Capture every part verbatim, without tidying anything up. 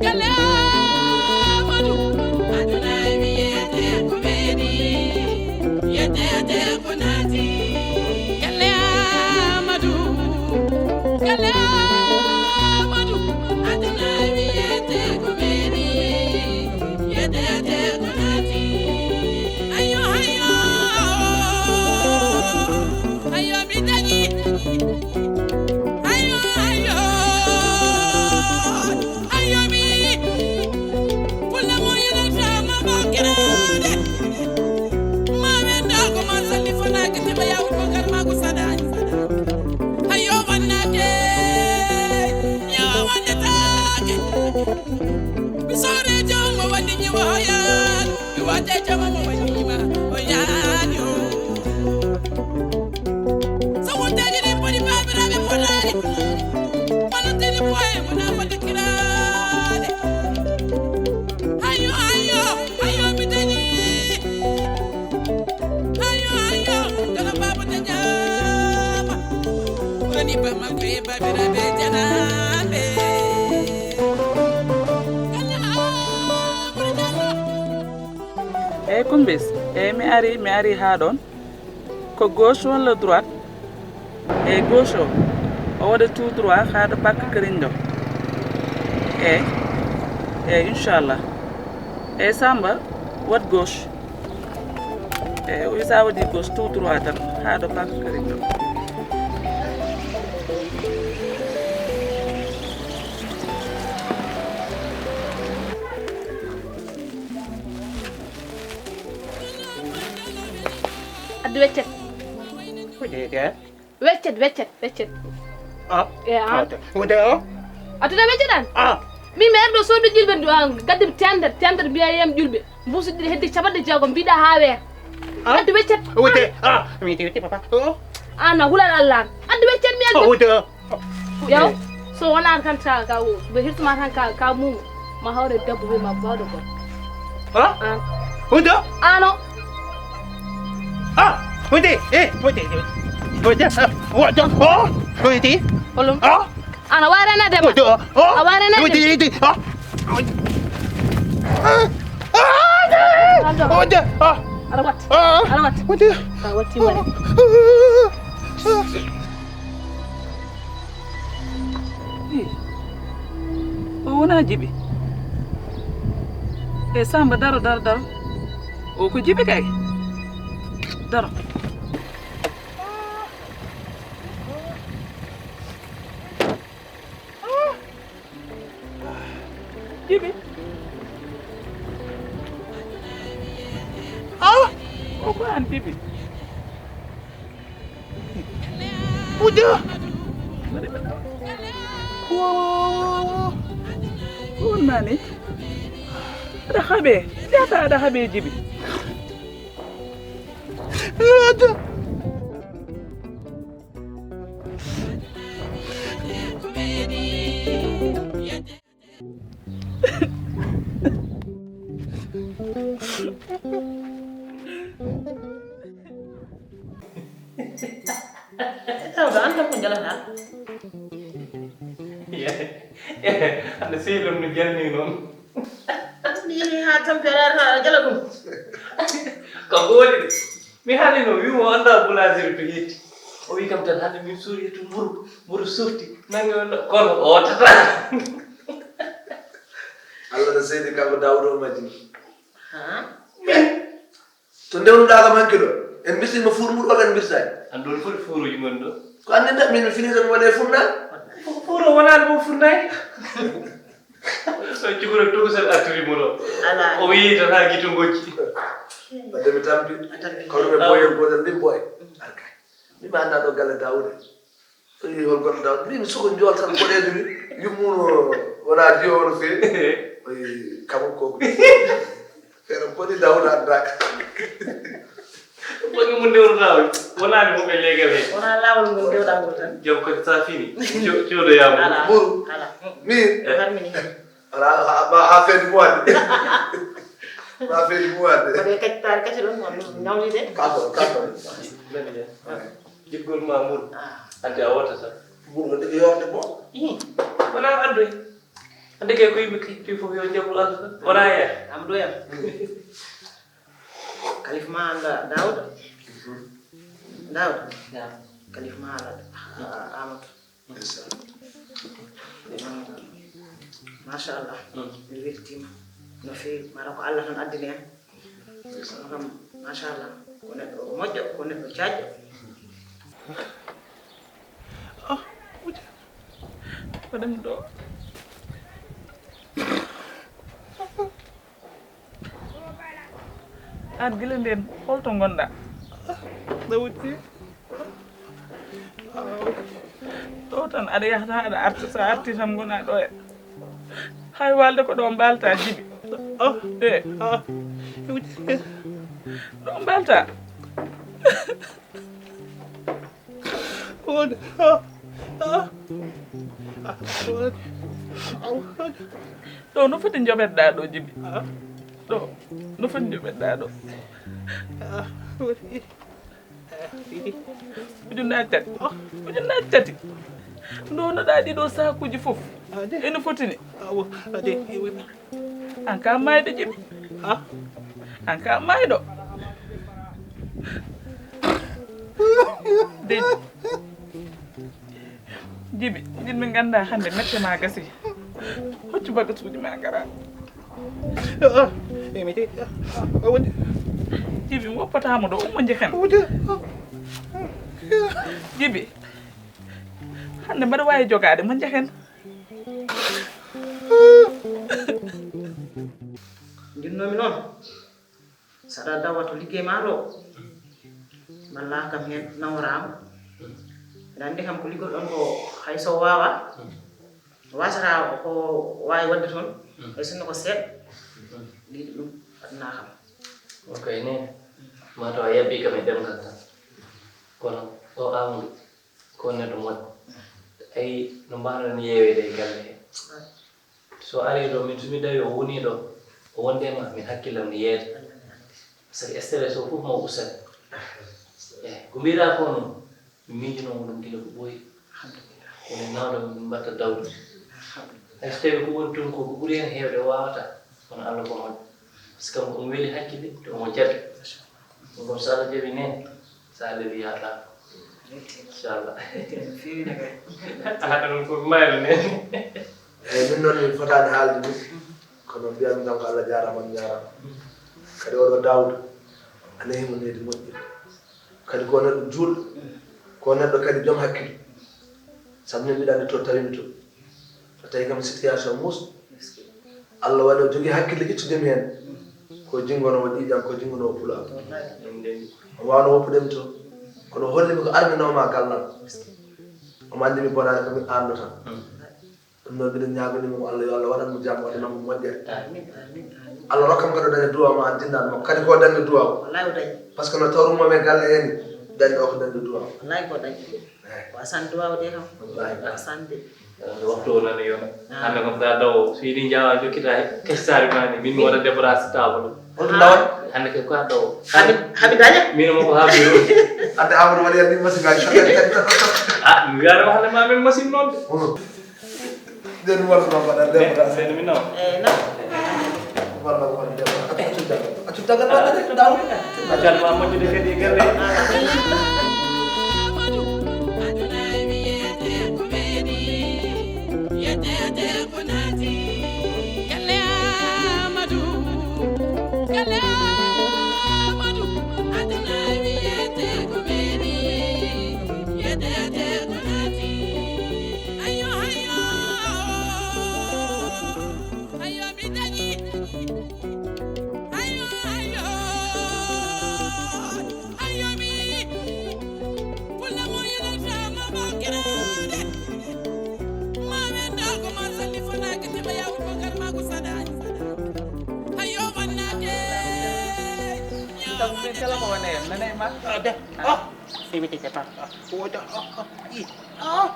Galle Amadou, aduna mi yete ko ɓeeni, yete yete ko naati. Galle Amadou, galle Amadou, aduna mi yete ko ɓeeni, yete yete ko naati. Ayo, ayo, ayo mi dañi. Ayo, ayo, ayo mi. Pulla mo yonata ma bakirade. Ma wenda ko ma salli fana ke te baya ko garma ko sadani. Ayo wannate. Ya wannata ke. Mi sore jom wandi ni wayan. Mi wate jom mo wandi ma. O ya yo. So wonteeji ɗi poti baabiraaɓe potaani. Wonanteeji poye wona fodde kiraale. Ayo, ayo, ayo, mi dañi. Ayo, ayo, dara baaba dañaama. Woni ba makko e baabiraaɓe janaaɓe. Kala ɓuri janngo. Eyyi Kumbis, eyyi mi ari, mi ari ha ɗon. Ko gauche walla droite? Eyyi gauche o. O waɗa tout droit ha ɗo pakka karindo. Eyyi, eyyi inchallah. Eyyi Samba, waɗ gauche. Eyyi o wi sa waɗi gauche tout droit tan ha ɗo pakka karindo. Addu weccet. Ko jeeyete? Weccet, weccet, weccet. Ah. E an. Wode o? Addude weccet an? Ah. Min mi arɗo soodu julɓe ndu an gaddi tender, tender mbiya yam julɓe. Mbusuɗi heddi capanɗe jeegom mbiɗa ha weer. Ah. Addu weccet. Wode. Ah. Mi wete wete papa. Oh. An a hulal Allah an. Addu weccet mi addu. Wode. Yow, so wonaa tan ka, ka, ɓe hirtuma tan ka, ka mumu, ma hawre debbo wi ma bawɗo gol. Ha? An. Hunde? Ano. Ah, hunde, eh, hunde, hunde, ah, hunde, oh, hunde. Olum. Ah. Ana ware na dema. Hunde, oh, oh. A ware na hunde, dema. Hunde, ah. Ah, ah, hunde, ah. Ana wat. Ah, ana wat. Hunde. Ka watti wari. Ih, o wonaa Jibi. E Samba, daro, daro, daro. O ko Jibi kay. Daro. Jibi. Ah! O ko an Jibi. Puja! Wo! Ko wonnani? Aɗa haɓe. Jata aɗa haɓe Jibi. Puja! Tawɗo an kam ko jalata. Hande sehilum no jalni noon. Ni ha tampere ha jala ɗum. Ko goɗi de. Mi haalino, wi mo annda boulangerie to yetti. O wi kam tan hannde min suuri e to mburu, mburu softi. Nange wonno kono o tata. Allah no seedi kanko Daawuda o majjini. Ha? Min. To ndewnuɗaa kam hanki ɗo, en mbisii mo fuur mburu walla en mbisaani? An ɗon foti fuuruuji ngon ɗo. Ko anndi nde min mi fini tan waɗe furna. Fu-, fuuro wonaani mo furnaani. So cukuro tukusel artiri mo ɗo. Alaa. O wiyi tan haa gito ngojji. Wadde mi tampi. A tampi. Kono ɓe boye goto ndi boye. Arkay. Mi ma annda ɗo galle Daawuda. O yi hol goɗɗo Daawuda. Mi mi suko njool tan boɗeede mi. Yummuno wona jiyo wona feewi. O yi kamo ko. Feere boni Daawuda anndaaka. Boni mo ndewruɗaa o. Wonaani mo ɓe leegal he. Wona laawol ngol ndewɗaa ngol tan. Jam ko sa fini. Jo-, jooɗoyaa mo. Alaa. Mburu. Alaa. Min. Harmini. Alaa, ha, ma, ha feedi mo waɗde. Ma feedi mo waɗde. Ko ɗe kacci taari kacci ɗon, on nawlide. Kato, kato. Jiggol ma mburu. Ah. Ante a wotata. Mburu no ɗiɗi yorde bo. Ih. Wona addoy. Hannde kay ko yimɓe keɓti fof yo jabol Allah tan. Wona yeeso. Amadou Yam. Kalif ma anda Daouda. Daouda. Kalif ma ala Amadou. Machallah. Mi weltima no feewi. Mara ko Allah tan addini en. Kono kam machallah, ko neɗɗo moƴƴo, ko neɗɗo jaajjo. Waɗam ɗo. An gila nden holto gonɗa? Ɗo wutti. Ɗo tan aɗa yahata aɗa arta, sa arti tan gona ɗo e hay walde ko ɗo mbalta Jibi. E ɗo mbalta. Ɗo no foti joɓetɗa ɗo Jibi? Ɗo no foti joɓetɗa ɗo? Ujunnaji tati. Ujunnaji tati. Ndonoɗa ɗiɗo sakuji fof. Ene fotini. An ka mayɗo Jibi. An ka mayɗo. Deji. Jibi, jiɗmi ganda hande mette ma gasi. Hoccu bagasuji ma gara. Jibi, mi woppatamo ɗo, ummo jehen. Jibi, hande mbaɗa wawi jogade mo jehen. Jinnomi noon, saɗa dawa to liggey ma ɗo, mballa kam heen naworaama. Mbiɗa anndi kam ko liggorɗon ko hay so waawa, wasata ko waawi waɗde toon, hay sinno ko seeɗa, ɗiɗi ɗum adna kam. Ok, ni ma taw a yabbi kam e ɗemngal tan, kono o Amadou ko neɗɗo moƴƴo. Ayi no mbaawɗon yeeweede e galle hee? So arii ɗo, min so mi dawii o wonii ɗo, o wondi e ma, min hakkillam ne yeeda. Sabi stress o fof mo ustat. Eyi, ko mbiɗa ko noon, mi miijinoo mo ɗum gila ko ɓooyi. Kono nawɗo min mbatta dawde. Hay so tawii ko woni toon ko ko ɓuri heen heewde o waawataa, kono Allah ko moƴƴo. Par ce que omo weli hakkille, te omo jaɓi. Ɗum kam so Allah jaɓi neen, so Allah wii yaata. Inchallah. Feewii ne kay. Haɗa ɗum fof mayre neen. Eyi, min noon mi fotaani haalde ɗum, kono mbiyatmi tan ko Allah jaaraama, on njaaraama. Kadi oɗo Daawuda, a nehii mo nehdi moƴƴiri. Kadi ko neɗɗo juulɗo, ko neɗɗo kadi joom hakkille. Sabu min mbiɗa anndi to tawimi to. So tawii kam situation muusɗo, Allah waɗi o jogii hakkille ƴettudemi heen. Ko jinngonoowo ƴiiƴam, ko jinngonoowo pulaar. O waawno woppude mi to, kono o holli mi ko arminoo ma gallam. Omo anndi mi bonaani, ko mi aanɗo tan. Ɗum noon mbiɗen ñaagonii mo Allah yo Allah waɗan mo jam, waɗanan mo moƴƴere. Allah rokka mo kadi o daña duwaaw ma an jinnaaɗo makko kadi ko o dañde duwaaw. Par ce que no tawrumo men galle heen dañde o ko dañde duwaaw. Wallaahi ko o dañi. Ko Asan duwaaw de kam. Wallaahi. Ko Asan de. Wonde waktu o nana yona. Hannde kam sa dawo so yiɗi njawa jokkita kestaari ma ni min mi waɗa débarrasse table. Holto ndawat? Hannde kay ko a dawo. Haɓi daña? Min mo ko ha biro. Ande Amadou waɗi andi machine ngaji. Ah, mi wiyanoma hannde ma min machine noon de. Nden walla ma mbaɗa ndemata. Seydi mi nawa. Eyi nawa. Walla ma mbaɗa ndemata. Accu dagal. Accu dagal mbaɗa de daw. Accu dagal ma moƴƴude kadi e galle. Sabu min kala ko wone en nanay ma. Ada. Ah. Simi tete pa. Woda. Ah. Ah.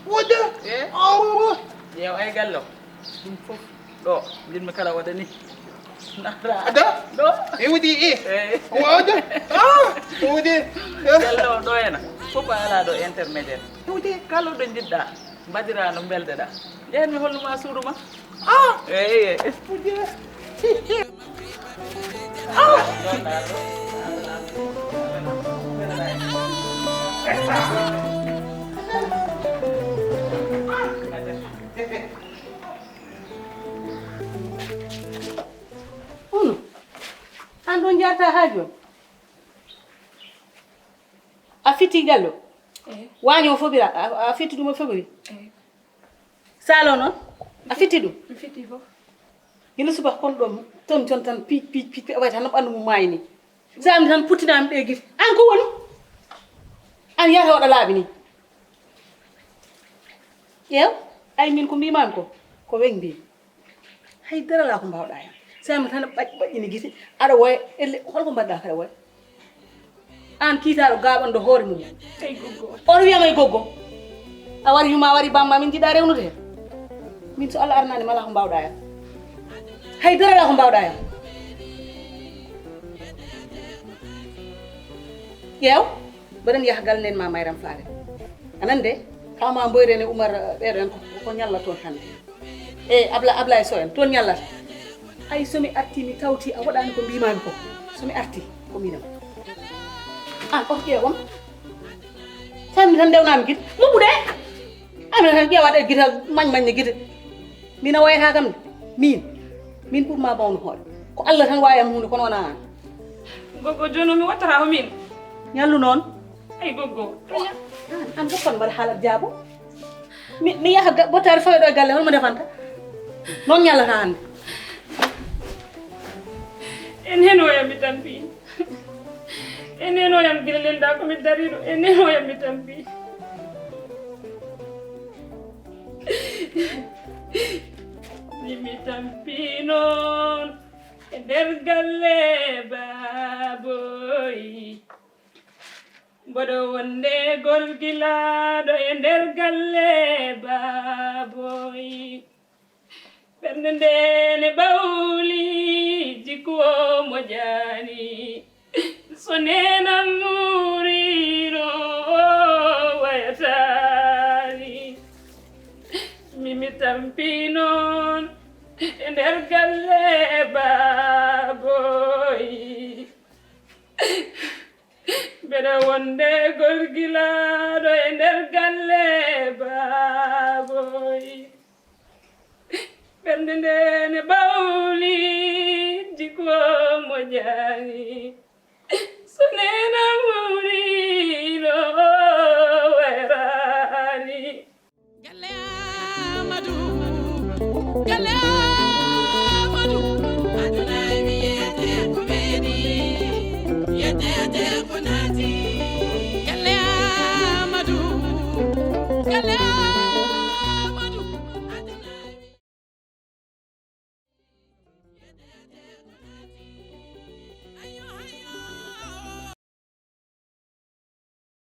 Woda. Eh. Ah. Yew ay gallo. Ɗum fof ɗo mbinmi kala waɗa ni. Ada. Ɗo. E wudi e. Woda. Ah. Wudi. Gallo ɗo ena. Fof a ala ɗo intermédiaire. Wudi. Kala ɗo jiɗɗa. Mbaɗiraa no mbelɗeɗaa. Ƴeen mi hollu ma suudu ma. Ah! Eeye. Unu, an ɗon jarta haa jooni? A fitti gallo? Eyi. Waaño fof bira, a, a fitti ɗum o febri? Eyi. Salo noon? A fitti ɗum? Mi fitti fof. Yino suba kon ɗo, ton ton tan piic, piic, piic, piic, a wayi tan no ɓanndu mum maayi ni. Sami tan puttinaami ɗe gite. An ko woni? An yahata waɗa laabi ni. Ƴeew, ay min ko mbiimaami ko, ko weŋ mbii. Hay dara alaa ko mbaawɗaa hen. Sami tan ɓaƴ-, ɓaƴƴini gite, aɗa woya, elle, hol ko mbaɗɗaa kaɗa woya? Aan kiitaaɗo gaaɓanɗo hoore mum. Ay, goggo. On wiyam ay goggo. A wari yuma, a wari bamma, min njiɗaa rewnude heen. Min so Allah arnaani ma, alaa ko mbaawɗaa yam. Hay dara alaa ko mbaawɗaa yam. Ƴeew, mbaɗen yahgal nen ma Mayram Faare. A nande, kawma Mboyre ne Umar, ɓeeɗo en ko, ko ñalla toon hannde. E Abla-, Ablaye Sow en, toon ñallata. Ay, so mi arti, mi tawti a waɗaani ko mbiimaami ko. So mi arti, ko miinam. An, on ƴeew on. Tan mi tan ndewnaami gite. Moɓude! Ay, mi tan ƴeewa ɗe gite, mañ mañ ne gite. Min a wayata kam de. Min, min ɓurma mawno hoore. Ko Allah tan waawi am huunde, kono wonaa an. Goggo, jooni mi wattata ko min. Ñallu noon. Ay, goggo. An, an goppan mbaɗa haalat jaabo. Mi, mi yaha ga-, bottaari fawi ɗo e galle, hol mo defanta? Noon ñallata hannde. En henoyam mi tampi. En henoyam gila lelda ko mi dariɗo. En henoyam mi tampi. Ni mi tampi noon e nder galle baaboy. Mboɗo wonde golgilaaɗo e nder galle baaboy. Ɓernde nde ne ɓawli, jikku o moƴaani. So neenam muurino, o wayataani. Mimi tampi noon e nder galle baaboy. Mbeɗa wonde golgilaaɗo e nder galle baaboy. Ɓernde nde ne ɓawli, jikku o moƴaani. So neena mawniino, o wayraani. Galle Amadou, galle